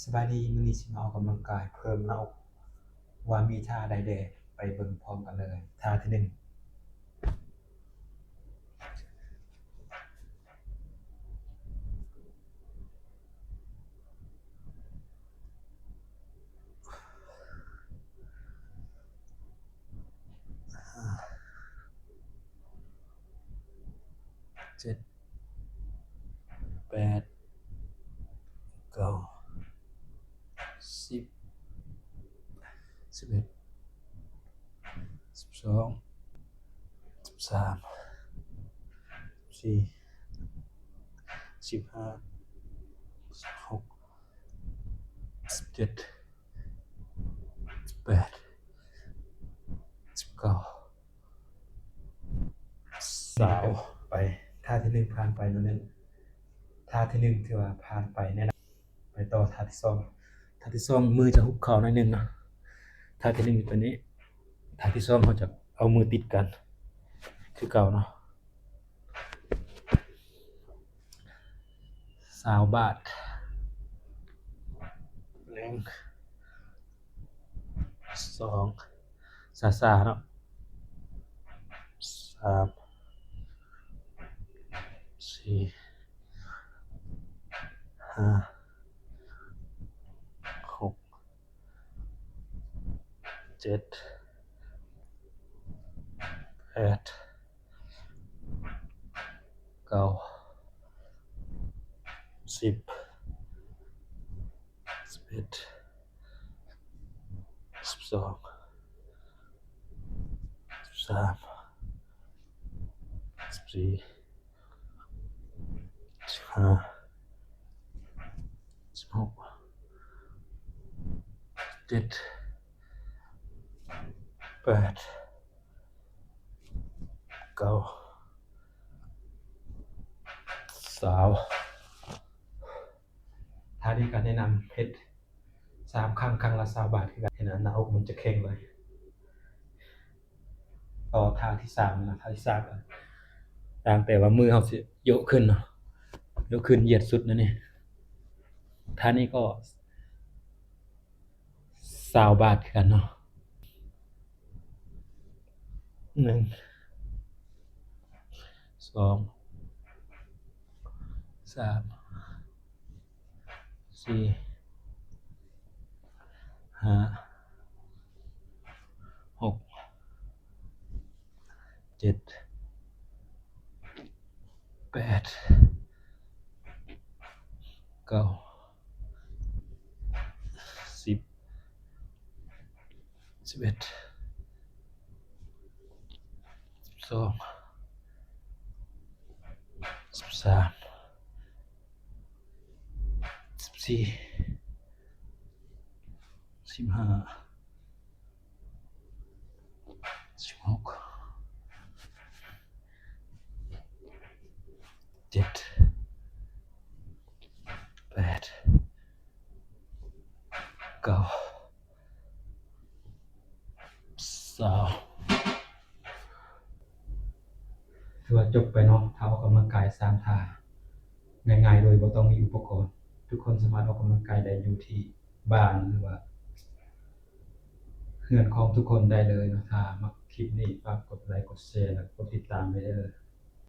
ສະບາຍດີ, ມື້ນີ້ຊິມາອອກກຳລັງກາຍເພີ່ມໜ້າອົກ ວ່າມີທ່າໃດແດ່ ໄປເບິ່ງພ້ອມກັນເລີຍ. ທ່າທີໜຶ່ງ ເຈັດ ແປດ ເກົ້າ ສິບ ສິບເອັດ ສິບສອງ ສິບສາມ ສິບສີ່ ສິບຫ້າ ສິບຫົກ ສິບເຈັດ ສິບແປດ ສິບເກົ້າ ຊາວ ໄປ. ທ່າທີໜຶ່ງຜ່ານໄປແລ້ວເນາະ. ທ່າທີໜຶ່ງຖືວ່າຜ່ານໄປແນ່ນອນ. ໄປຕໍ່ທ່າທີສອງ. ທ່າທີສອງ ມືຈະຮຸບເຂົ່າໜ້ອຍໜຶ່ງເນາະ. ທ່າທີໜຶ່ງຕົວນີ້. ທ່າທີສອງ ເຮົາຈະເອົາມືຕິດກັນຄືເກົ່າເນາະ. ຊາວບາດ ໜຶ່ງ ສອງ ຊ້າໆເນາະ ສາມ ສີ່ ຫ້າ ຫົກ ເຈັດ ແປດ ເກົ້າ ສິບ ສິບເອັດ ສິບສອງ ສິບສາມ ສິບສີ່ ສິບຫ້າ ສິບຫົກ ສິບເຈັດ ສິບແປດ ເກົ້າ ຊາວ. ທ່ານີ້ກໍແນະນຳເຮັດສາມຄັ້ງ, ຄັ້ງລະຊາວບາດຄືກັນ. ເຫັນອັນໜ້າອົກມັນຈະເຄັ່ງເລີຍ. ຕໍ່ທ່າທີສາມນະ, ທ່າທີສາມ ຕ່າງແຕ່ວ່າມືເຮົາຊິຍົກຂຶ້ນເນາະ, ຍົກຂຶ້ນ ຢຽດສຸດແນວນີ້. ທ່ານີ້ກໍຊາວບາດຄືກັນເນາະ. ໜຶ່ງ ສອງ ສາມ ສີ່ ຫ້າ ຫົກ ເຈັດ ແປດ ເກົ້າ ສິບ ສິບເອັດ ສິບສອງ ສິບສາມ ສິບສີ່ ສິບຫ້າ ສິບຫົກ ເຈັດ ແປດ ເກົ້າ ຊາວ. ຖືວ່າຈົບໄປເນາະ, ທ່າອອກກຳລັງກາຍສາມທ່າ ງ່າຍໆ ໂດຍບໍ່ຕ້ອງມີອຸປະກອນ. ທຸກຄົນສາມາດອອກກຳລັງກາຍໄດ້ຢູ່ທີ່ບ້ານ ຫຼືວ່າເຮືອນຂອງທຸກຄົນໄດ້ເລີຍເນາະ. ຖ້າມັກຄລິບນີ້ ຝາກກົດໄລ ກົດແຊ ແລະ ກົດຕິດຕາມໄວ້ເດີ້.